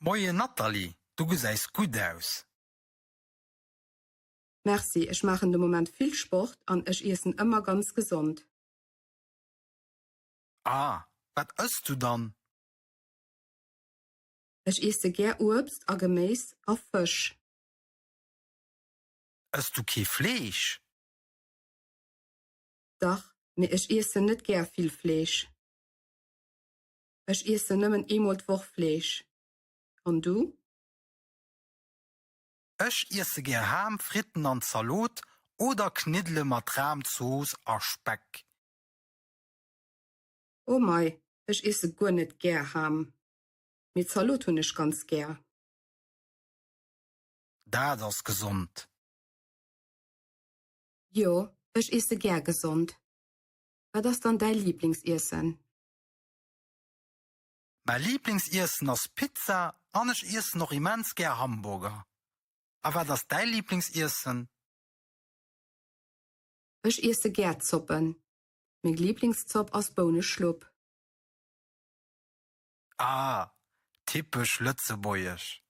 Moien Nathalie, du gesäis gutt aus. Merci, ech maachen de Moment vill Sport an ech iessen ëmmer ganz gesond. Ah, wat ëss du dann? Ech iesse gär Uebst a Geméis a Fësch. Ëss du kee Fleesch? Dach, mee ech iessen net gär vill Fleesch. Ech iessen nëmmen eemol d'Woch Fleesch. An du? Ech iesse gär Ham, Fritten an Zalot oder Kniddele mat Rahmzooss a Speck. Oh mei, ech iesse guer net gär Ham. Mee Zalot hunn ech ganz gär. Dat ass gesond. Jo, ech iesse gär gesond. Wat ass dann däi Liiblingsiessen? Mäi Liiblingsiessen ass Pizza an ech iessen och immens gär Hamburger. A wat ass däi Liiblingsiessen? Ech iesse gär Zoppen. Meng Liiblingszopp ass Bouneschlupp. Ah, typesch lëtzebuergesch!